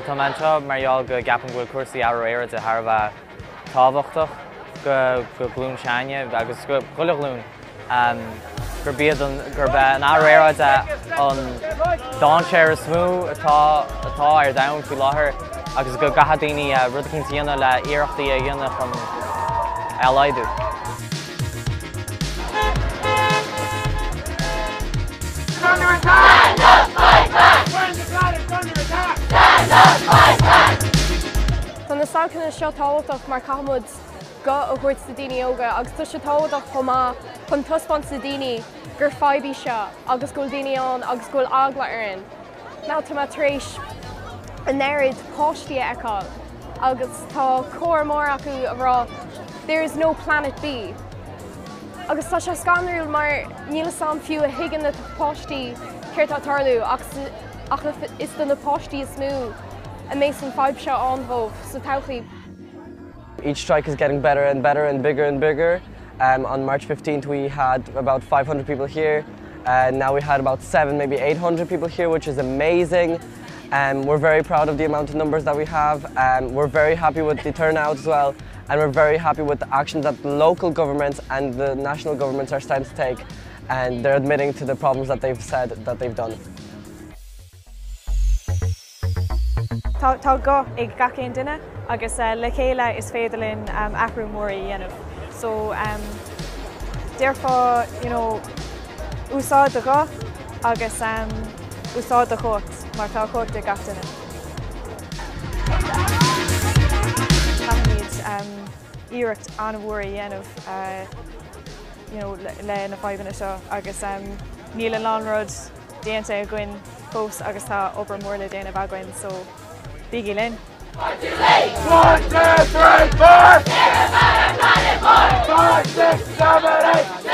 Bhuel tá mé anseo mar gheall go gceapaim go bhfuil cúrsaí athrú aeráide thar a bheith tábhachtach do ghlúin s'againne agus do chuile ghlúin gurb iad an, gurb é an athrú aeráide an dainséar is mó atá atá ar domhan faoi láthair agus go gcaithfidh daoine rud eicínt a dhéanamh le iarrachtaí a dhéanamh chun é a laghdú. Tá na stailceanna seo tábhachtach mar caithfidh muid guth a thabhairt do daoine óga agus tá sé tábhachtach chomh maith chun taispeáint do daoine gur fadhb í seo agus go bhfuil daoine ann agus go bhfuil eagla orainn. Now tá mé tar éis an oiread páistí a fheiceáil agus tá cór mór acu ag rá 'there is no planet B' agus tá sé scanrúil mar níl 'fhios a'm fiú an dtuigeann na páistí céard tá ag tarlú ach ach is do na páistí is mó a mbeidh an fadhb seo ann dóibh sa todhchaí. Each strike is getting better and better and bigger and bigger. Um, on March 15th we had about 500 people here. Uh, now we had about 7, maybe 800 people here, which is amazing. Um, we're very proud of the amount of numbers that we have. Um, we're very happy with the turnout as well. And we're very happy with the actions that the local governments and the national governments are starting to take. And they're admitting to the problems that they've said that they've done. Tá guth ag gach aon duine agus le chéile is féidir linn athrú mór a dhéanamh. So déarfá you know, úsáid do ghuth agus úsáid do chumhacht mar tá cumhacht ag gach duine. Caithfimid iarracht an-mhór a dhéanamh you know, le na fadhbanna seo agus níl a lán rud déanta againn fós agus tá obair mór le déanamh againn so bígí linn. 1, 2, 3, 4! 5, 6, 7, 8!